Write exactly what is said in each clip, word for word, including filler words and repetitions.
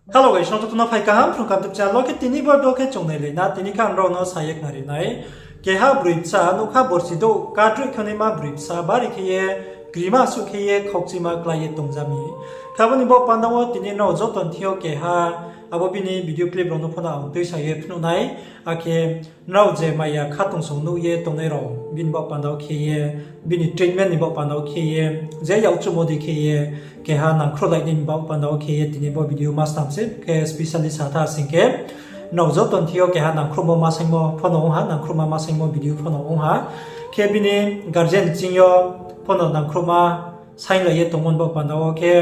Hello guys, nrao joto no phai kaham, phrung kaham YouTube channel wo khe tini bo video khe chung nailai na, tini khe ang nrao no sa ye khnari nai. Keha broi bsa, nougkha borsi douh kadroih khe naima broi bsa, bari khe ye, krima suh khe ye, khaukchima klái ye tongja mi. Khe abo ni baoh panda wo tini nrao joto ni thing yo keha, abo bini video clip rao no pho no ang tuisa ye phnuh nai, akhe nrao je maya khatungsung nuh ye tongnai rao, bini baoh panda wo khe ye, bini treatment ni baoh panda wo khe ye, je yakchuhmo dei khe ye, keha nangkhruhlai nai ni baoh panda wo khe ye, tini bo video ma snam se, khe specially sa tha sing khe, nrao joto ni thing yo keha nangkhruhmo ma saingmo pho no ong ha, nangkhruhma ma saingmo video pho no ong ha, khe bini guardian ching yo pho no nangkhruhma sainglai ye tongmo ni baoh panda wo khe,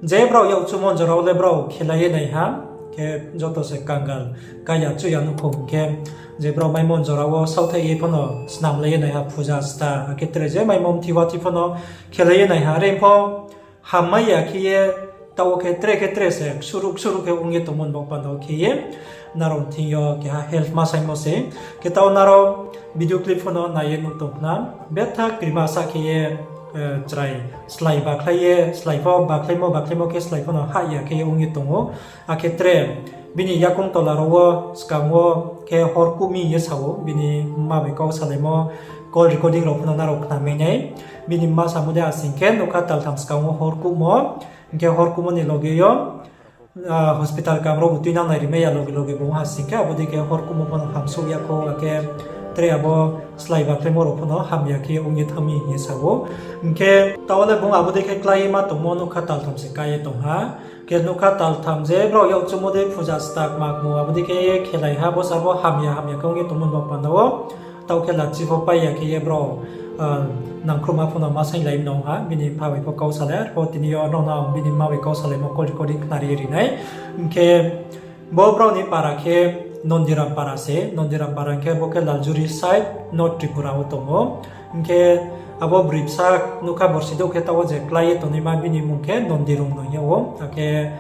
je brao yakchuhmo jora wo le brao khelai ye nai ha, khe joto se kangal, kaya chuhya nuhkhong khe, je brao maimo jora wo saohthaih ye pho no snamlai ye nai ha, puja sta, akhe tre je maimo mthi wathi pho no khelai ye nai ha, are pho hammai ya khe ye, taoh wo khe tre khe tre se ksuruh ksuruh khe ong ye tongmo ni baoh panda wo khe ye, nrao ni thing yo keha help ma saingmo se. Khe taoh nrao video clip pho no nai ye nuh tong khna, betha krima sa khe ye, chrai slái bakhlai ye, slái pho bakhlaimo bakhlaimo khe slái pho no hah ya khe ye ong ye tong ou. Akhe tre bini yakoung tola rao wo skang wo khe hor kuh mi ye sa ou, bini mma bai kau salaimo call recording rao pho no nrao khna mai nai. Bini mma samo dei asing khe, nougkha taltham skang wo hor kuhmo, hing khe hor kuhmo ni loge yo, hospital kam rao bo tuinang nai rimai ya loge loge bung ha sing khe, abo dei khe hor kuhmo pho no hamsouh ya khou, akhe tre abo slái bakhlaimo rao pho no hamya khe ong ye thanng mi hing ye sa ou. Hing khe taoh le bung abo dei khe klái ye ma tongmo nougkha taltham se ká ye tong ha. Khe nougkha taltham je brao yakchuhmo dei puja sta kma kmo abo dei khe ye khelai ha, bo sa pho hamya hamya khe ong ye tongmo ni baoh panda wo. Taoh khe lachi pho pai ya khe ye brao nangkhruhma pho no ma sainglai nong ha, bini mpha bai pho kau salai, arpho tini yo nrao no ang bini mma bai kau salaimo call recording khnari ye ri nai. Hing khe bo brao ni para khe Nondiram para se, Nondiram para hing khe bo khe Laljuri side, North Tripura wo tong ou. Hing khe abo broi bsa nougkha borsi douh khe taoh wo je klái ye tongnaima bini mmung khe Nondirung no hing yag ou. Akhe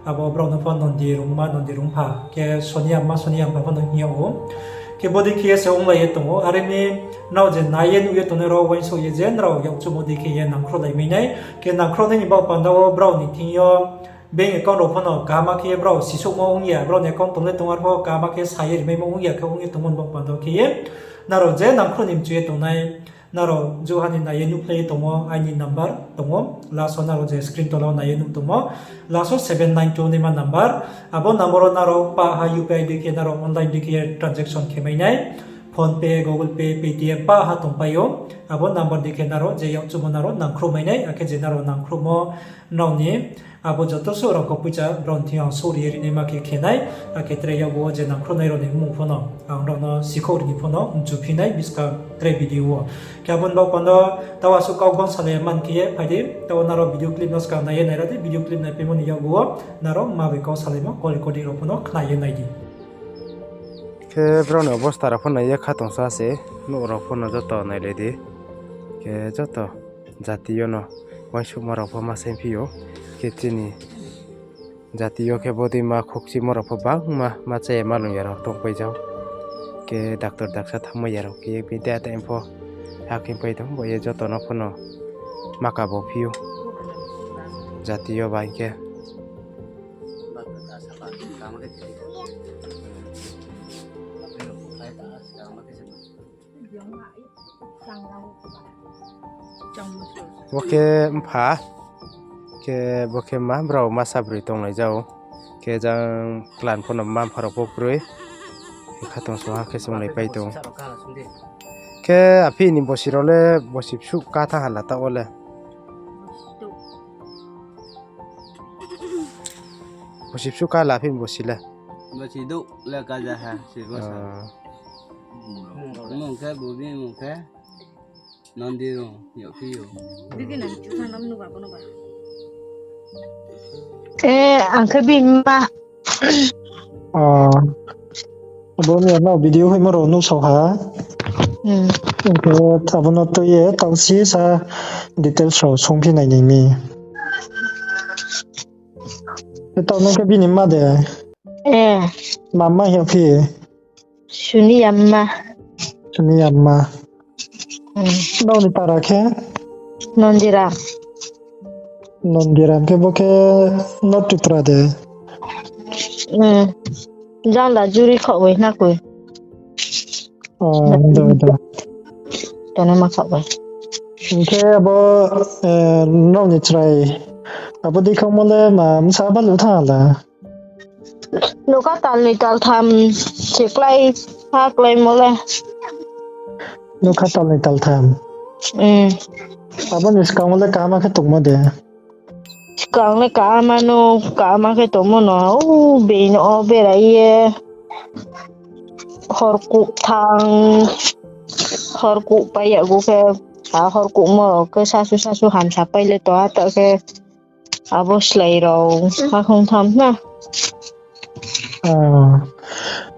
abo brao no pho Nondirungma, Nondirungpha, khe Soniyamma, Soniyamma pho no hing yag ou. Khe bo dei khe ye se onglai ye tong ou. Are mi nrao je nai ye nuh ye tongnai rao uaingsouh ye je nrao yakchuhmo dei khe ye nangkhruhlai mai nai. Khe nangkhruhnai ni baoh panda wo brao ni thing yo bank account rao pho no kaham khe ye brao sisouhmo ong ya, brao ni account tonglai tong, arpho kaham khe sa ye rimaimo ong ya khe ong ye tongmo ni baoh panda wo khe ye, nrao je nangkhruh ni mchu ye tongnai, nrao juha ni nai ye nuhphlai ye tongmo aini number tong ou, last wo nrao je screen tola wo nai ye nuh tongmo, last wo seven nine two naima number, abo number wo nrao pah ha U P I dei khe nrao online dei khe ye transaction khe mai nai, PhonePe, Google Pay, Paytm pah ha tongpai ou, abo number dei khe nrao je yakchuhmo nrao nangkhruh mai nai, akhe je nrao nangkhruhmo nrao ni abo joto suh rangkho poicha brao ni thing yo ang souhri ye rinaima khe khe nai, akhe tre yakgu wo je nangkhruhnai rao ni mmung pho no ang nrao no sikhouh ri ni pho no mchuphi nai buskang tre video wo. Khe abo ni baoh panda wo taoh asuh kau gbang salai ya man khe ye phai di, taoh nrao video clip no skang nai ye naira di, video clip naipaimo ni yakgu wo nrao mma bai kau salaimo call recording rao pho no khna ye nai di. Khe brao ni obosta rao pho nai ye khatungsa se, nouh rao pho no joto nailai di. Khe joto jati yo no uaingsouhma rao pho ma saingphi ou. Khe chini jati yo khe bodei ma khokchimo rao pho bangma, ma cha ya ma lung ya rao tongpai jao. Khe doctor daksa thanngmai ya rao khe ye bini tei tei pho hakhe pai tong, bo ye joto no pho no ma kabo phi ou. Jati yo ba hing khe Bo khe mpha, khe bo khe mma, brao masa broi tonglai jao. Khe jang clan pho no mma mpha rao pho kroi. Khe khatungsung ha khe sunglai pai tong. Khe aphi ni bosi rao le bosi bsuh ká thanng ha la taoh wo le. Bosi bsuh ká la aphi ni bosi le. Bosi douh le ká ja ha, si bo sa. Mung khe, bubi mung khe, Nondirung, yagphi ou. E, ang khe bini mma. Abo ni ano video hoihmo rao nuhsao ha. Hing khe abo no tui ye taoh sisa details rao sungphi nai ni mi. Taoh nung khe bini mma de? Mama hing yagphi? Suniya mma. Suniya mma. Nrao ni para khe? Nondiram. Nondiram khe bo khe North Tripura de? Hmm. Janda juri khaoh bai na koi. Oh, do, do. Tone ma khaoh bai. Hing khe abo, eh, nrao ni chrai. Abo dei khangmo le ma msa balu thanng la. Nokha tal ni tal tham se klái ha klái mo le. Nokha tal ni tal tham. Hmm. Abo ni skang wo le kaham khe tongmo de. Skang le kaham no, kaham khe tongmo no, o beino berai ye. Horkuh thang, horkuh pai ya gu khe, a horkuhmo rao khe sasu sasu hamsa pai le tong ha ta khe, abo slái rao, ha khong tham na. Ah,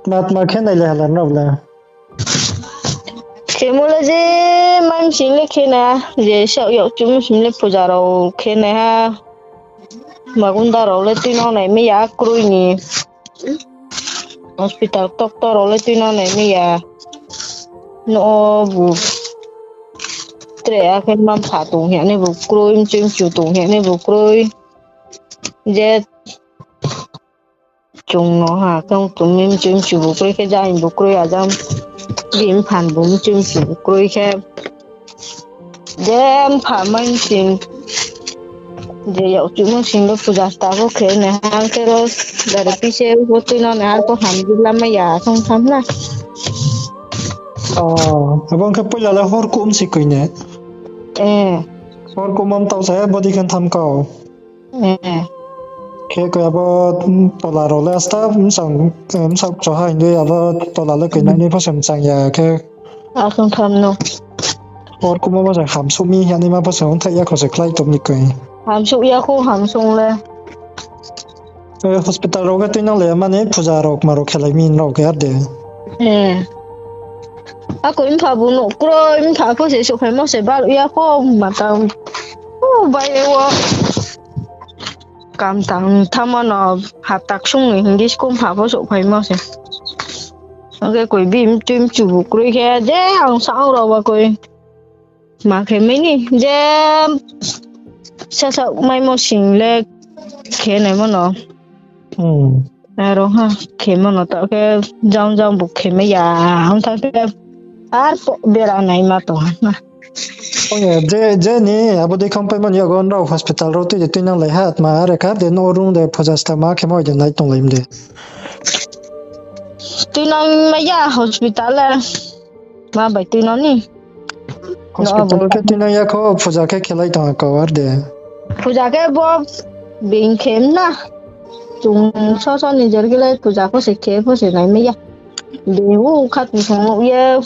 tma tma khe nai le hala nrao le. Khemo le je mai msing le khe nai ha, je saoh yag chum msing le puja rao khe nai ha. Magunda rao le tuinang nai mai ya kroi ni. Hospital doctor rao le tuinang nai mai ya. No bu tre akhe ma msa tong hing ye ni bu kroi, mchu mchu tong hing ye ni bu kroi. Je chung no ha, khe ong tong mi mchu mchu bu kroi khe jang bu kroi ajang. Bini mpha bu mchu mchu bu kroi khe. Je mpha mai sing. Je yag chum msing le puja sta pho khe nai ha khe ro. Dari pise bo tuinang nai ha pho hamjila mai ya song tham na. Oh, abo ong khe poila le horkuh msi koi ne? Eh. Horkuh mam tau sa ya, body khe tham kau. Eh. Khe koi abo, mm, tola rao le asta bsa, eh, bsa kcho ha hing ye abo tola le koi nai ni pho se mchang ya khe. Asong tham no. Horkuhmo bo se hamsuh mi hing ye ni ma pho se ongthai ya kho se klái tong ni koi. Hamsuh ya kho, hamsung le. Eh, hospital rao khe tuinang le mani puja rao kma rao khelai mi nrao khe ar de. Eh. Ako mpha bu no kroi, mpha pho se souhphaimo se balu ya kho, matang. O, bai wo. Kam tang thamo no hapta ksung ni hing di school mpha pho souhphaimo se. Ake koi bini mchu mchu bu kroi khe, je ang sa ang rao ba koi. Ma khe mai ni, je sasa maimo sing le khe naimo no. Hmm. Aro ha, khemo no ta khe jang jang bu khe mai ya, ang tha khe ar po bera naima tong ha na. Ong ye, je, je ni abo dei khang paimo ni yago nrao hospital rao tui de tuinang lai ha, tma are kha de no rung de phoja sta ma khemo de nai tonglai de. Tuinang mai ya hospital le. Ma bai tuinang ni. Hospital khe tuinang ya kho, phuja khe khelai tong kau ar de. Phuja khe bo being khe na. Chung so so ni jor khe le phuja pho se khe pho se nai mai ya. Being u kha tong ye.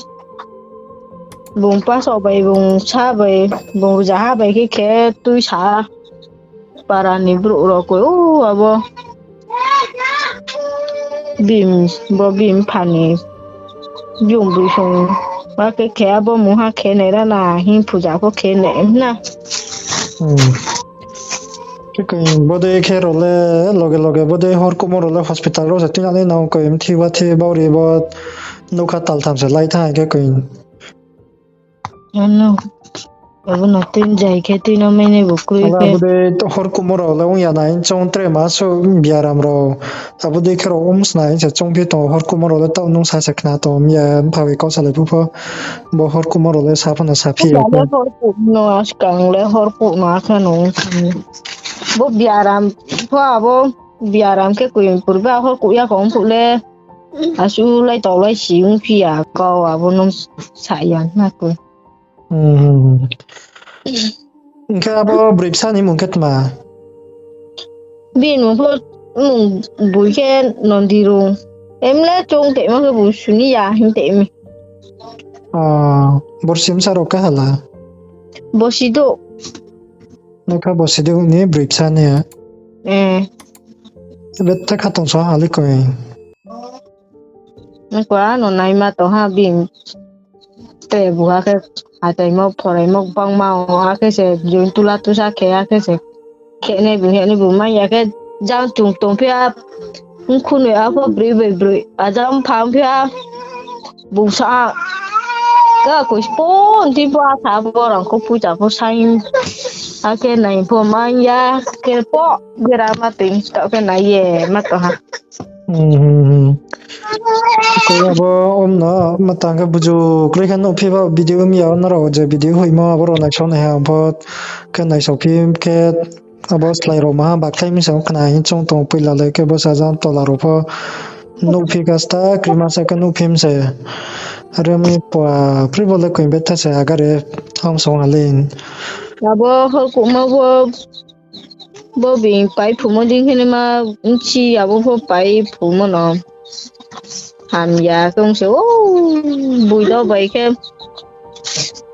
Bung paso bai, bung sa bai, bung jaha bai khe khe tuisa. Para ni brouh rao koi, o abo. Bini, bo bini mpha ni. Bung bui song. Ba khe khe abo mungha khe nai ra na, hing phuja pho khe nai na. Hmm. Khe koi bodei khe rao le, loge loge bodei hor kumo rao le hospital rao se tuinang nai nang koi, mthi wa thi bauri bo nougkha taltham se lai thanng khe koi. Ano, abo no tuinjai khe tuinang mai nai bo kroi khe. Abo dei hor kumo rao le ong ya nai, chung tre ma suh biaram rao. Abo dei khe rao ong snai se chung phi tong, hor kumo rao le taoh nung sa se khna tong, ya mpha bai kau salai phu pho. Bo hor kumo rao le sa pho no sa phi ya khe. Hor kuh no, askang le hor kuh no akhe no ong thang. Bo biaram pho abo, biaram khe koi purba hor kuh ya kong phuh le. Asu lai tau lai si ong phi ya kau abo no sa ya na koi. Hmm. Hing khe abo broi bsa ni mung khe tma? Bini mung pho, mung boi khe Nondirung. Emle chung tongmo khe bo suni ya hing tong mi. Ah, borsi bsa rao khe hala? Borsi douh. Nougkha borsi douh ni broi bsa ni ya? Eh. Betha kha tong so ha le koi. Nungkha no naima tong ha bini. Tre bu ha khe hataimo, phoraimo, bangma o ha khe se join tula tusa khe ha khe se. Khe nai bu, khe nai bu, mai ya khe jang chung tong phi ha. Ongkhu noi apho broi bai broi. Ajang phang phi ha. Bung sa ha. Ka koi spon ti pho asa pho rang kho puja pho saing. Ha khe nai pho mai ya. Khe pho bera ma tong, taoh khe nai ye ma tong ha. Hmm, hmm, hmm. Koi abo om no, ma tang khe buju kroi khe nuhphi ba video mi ya nrao je video hoihmo abo rao naisao nai ha ang pho khe naisao phi khe abo slái rao maha bakhlai mi se ong khna hing chung tong poila le khe bo saja tola rao pho nuhphi kasta krima sa khe nuhphi mi se. Are mi pua pri bo le koi betha se agare ham song ha le. Abo ho kuhmo bo, bo bini pai phumo dei khe ni ma nchi abo pho pai phumo no. Hamya khe ong se, o, boi do bai khe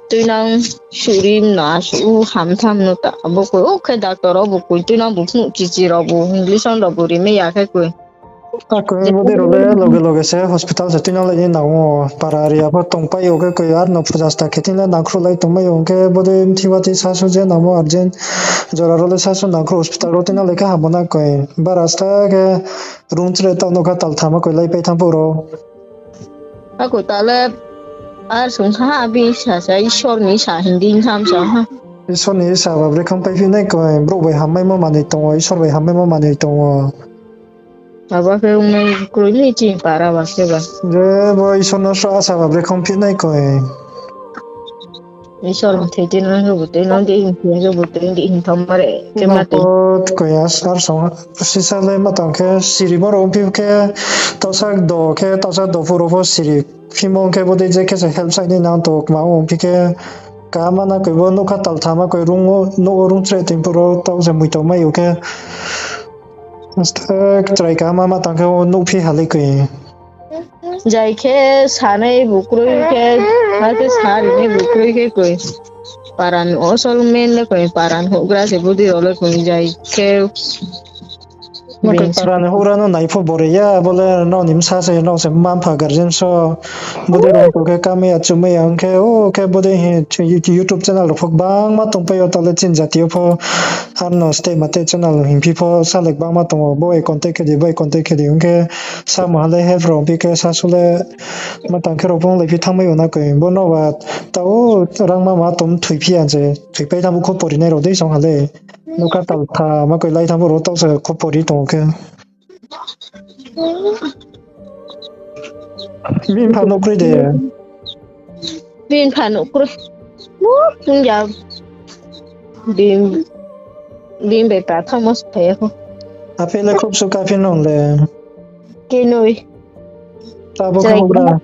tuinang suri no asuh ham tham no ta, abo koi, o khe doctor rao bo koi, tuinang bo phnuh chichi rao bo, injection rao bo rimai ya khe koi. Akoi bodei rao le loge loge se hospital se tuinang lai ni nang ou, para area pho tongpai ou khe koi, ar no phuja sta khe thing le nangkhruh lai tongmai ou, hing khe bodei mthi wati sasu je nangmo urgent, jora rao le sasu nangkhruh hospital rao tuinang lai khe hamo na koi, bara sta khe rung chre taoh nouhkha talthama koi laipai thanng phuh rao. Akoi ta le ar sung sa ha, bini sa sa Isor ni sa hing di tham sa ha. Isor ni sa ba brekhe paiphih nai koi, brouh bai hammaimo manoi tong ou, Isor bai hammaimo manoi tong ou. Abo khe ongnai kroi ni chini para ba khe ba. Je bo Isor no sroh asa ba brekhe phi nai koi. Isor mthoi tuinang khe bo tuinang di, hing khe bo tuinang di hing thangma re khe ma tei. Koi ar song sisa le ma tang khe sirimo rao ongphi khe, taohsa do khe, taohsa do phuh rao pho siri phimo ong khe bodei je khe se help sai nai nang to kma ongphi khe, kaham ma na koi bo nouhkha talthama koi rung, nouh wo rung chre tong phuh rao taoh se moito mai ou khe. Chrai kaham ma ma tang khe o nuhphi ha le koi. Jai khe sanai bu kroi khe, ha khe sa rinai bu kroi khe koi. Para ni osol main le koi, para ni houhgra se bodei rao le koi jai khe. Ma koi para ni houhgra no nai pho bore ya, bo le nrao ni bsa se, nrao se mma mpha guardian so. Bodei rao khe kamai ya chumai ya ong khe, o khe bodei YouTube channel rao pho gbangma tongpai ou, taoh le chini jati yo pho, ar no stay mate channel hingphi pho sa le gbangma tong ou, bo bai contact khe di, bo bai contact khe di ong khe, samo ha le help rao phi khe sasu le ma tang khe rao pho onglai phi thanngmai ou na koi, bo no ba taoh rangma ma tong thoiphi ya se, thoipai thanng phuh kho pori nai rao dei song ha le. Nouhkha talthama koi lai thanng phuh rao taoh se kho pori tong ou khe. Bini mpha nouh kroi de? Bini mpha nouh kroi. Bo tong ya. Bini, bini bai pa thanngmo se phai ya kho. Aphe le khub suh ka phi nung le? Kenoi. Abo khe houhgra?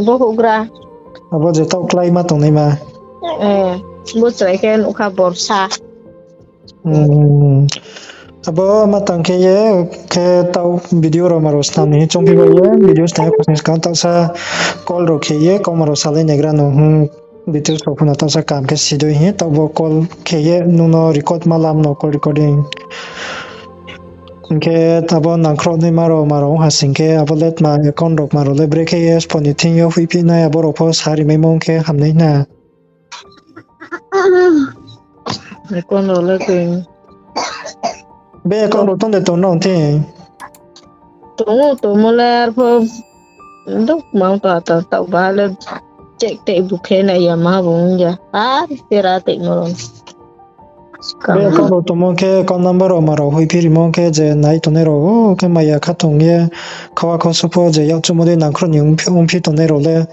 Bo houhgra. Abo je taoh kláima tongnaima? Bo chrai khe nouhkha borsa. Abo ma tang khe ye, khe taoh video rao ma rao snam ni hing choungphi bai ye, video snam ye khosning skang taohsa call rao khe ye, kauma rao salai naigra no, details rao phuno taohsa kaham khe si doi hing, taoh bo call khe ye nung no record ma lam no call recording. Hing khe abo nangkhrouh naima rao ma rao ong ha sing khe, abo le tma account rao ma rao le brekhe ye spo ni thing yo hoihphi nai, abo rao pho sa rimaimo ong khe hamnai na. Account rao le koi. Be account rao tong de tong nrao thing? Tong ou, tongmo le arpho. Dok mang to ata taoh ba le check tei bu khe nai ya ma bu ong ya. Ar tera tei mo rao. Be account rao tongmo khe account number rao ma rao hoihphi rimo khe je nai tongnai rao, o khe maya kha tong ye, khawa kho su pho je yakchuhmo dei nangkhrouh ni ongphi, ongphi tongnai rao le,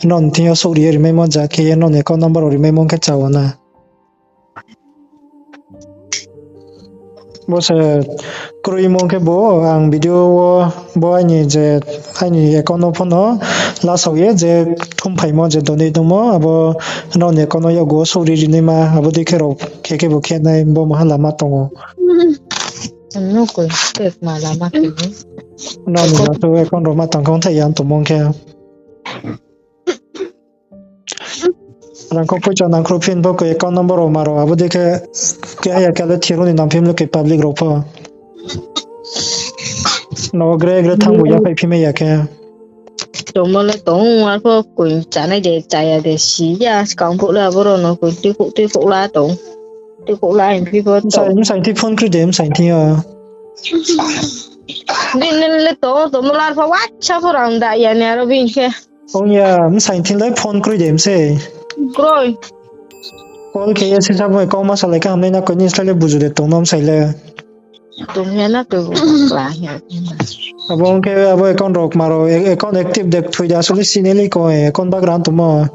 nrao ni thing yo souhri ye rimaimo ja khe ye nrao ni account number rao rimaimo khe cha wo na. Bo se kroimo khe bo ang video wo bo aini je, aini account no phono lasao ye je thumphaimo je donate ongmo abo nrao ni account no yakgu wo souhri rinaima abo dei khe rao khe khe bo khe nai bo maha lama tong ou. Nrao ni account rao ma tang khe ongthai ya tongmo khe. Rang kho poicha nangkhrouh phin pho koi account number rao ma rao abo dei khe, keha ya khe le thiro ni nang phi mle koi public rao pho. No gre gre thanng bo ya phai phi mai ya khe. Tongmo le tong, arpho koi chanai de, chaya de, si ya, skang phuh le abo rao no koi tuikhouh, tuikhouh la tong. Tuikhouh la hing phi pho tong. Bsai, bsai thing phone kroi de, bsai thing yo. Bini le tong, tongmo le arpho WhatsApp pho rang da ya ni aro bini khe. Ong ya, bsai thing le phone kroi de msei. Kroi. Call khe ye sisa bo kauma salai khe hamnai na koi ni slái le buju de tong no bsai le. Tong ya na to kla ya. Abo ong khe abo account rao kma rao, account active dek thoi de asole sinai le koi, account bagra tongmo.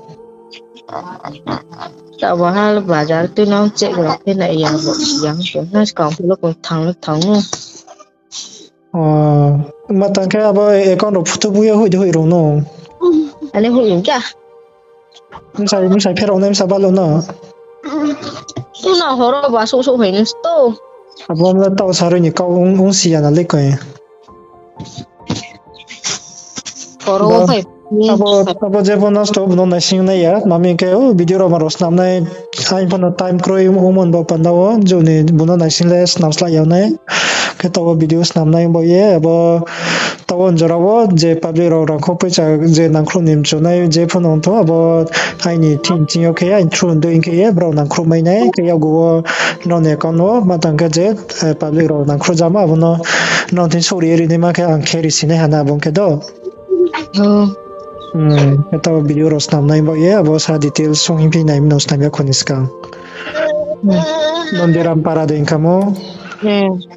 Tabo hal bazar tu nang check rao khe nai ya bo yang to na skang phulo kong thang le thang no. Ma tang khe abo account rao photo bu ye hoih de hoih rung no. Ani hoih rung kya? Msai, msai pherao nai msa balo no. Tu na horo ba souh souh hai nung sto. Abo mla tau sarui ni kau ong, ong si ya na le koi. Horo Ba, hai. Abo, abo je bo nosto, bo no naising nai ya, mami khe, o, video rao ma rao snam nai, aini pho no time kroi, ongmo ni bo panda wo, joni bo no naising le snam sla ya nai, khe taoh wo video snam nai bo ye, abo, taoh wo jora wo, je public rao rangkho poicha, je nangkhruh ni mchu nai, je pho no ong tho, abo, aini thing ching yo khe, aini through ni dei khe ye, brao nangkhruh mai nai, khe yakgu wo, nrao ni account wo, ma tang khe je, eh, public rao nangkhruh jama, abo no, nrao thing souhri ye ri nai ma khe, ang khe ri si nai ha na, abo ong khe do. Hmm, khe taoh video rao snam nai bo ye, abo sa details song hing phi nai no snam ya kho ni skang. Nondiram Para de hing kha mo.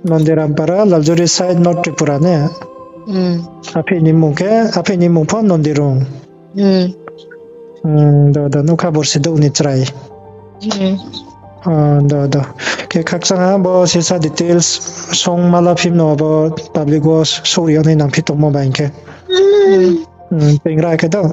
Nondiram Para, Laljuri side, North Tripura ne. Aphi ni mung khe, aphi ni mung pho Nondirung. Hmm, do, do, nukha borsi douh ni chrai. Do, do. Khe khakchang ha bo sisa details song mala phim no abo public wo souhri yag nai nang phi tongmo ba hing khe. Pengra khe do.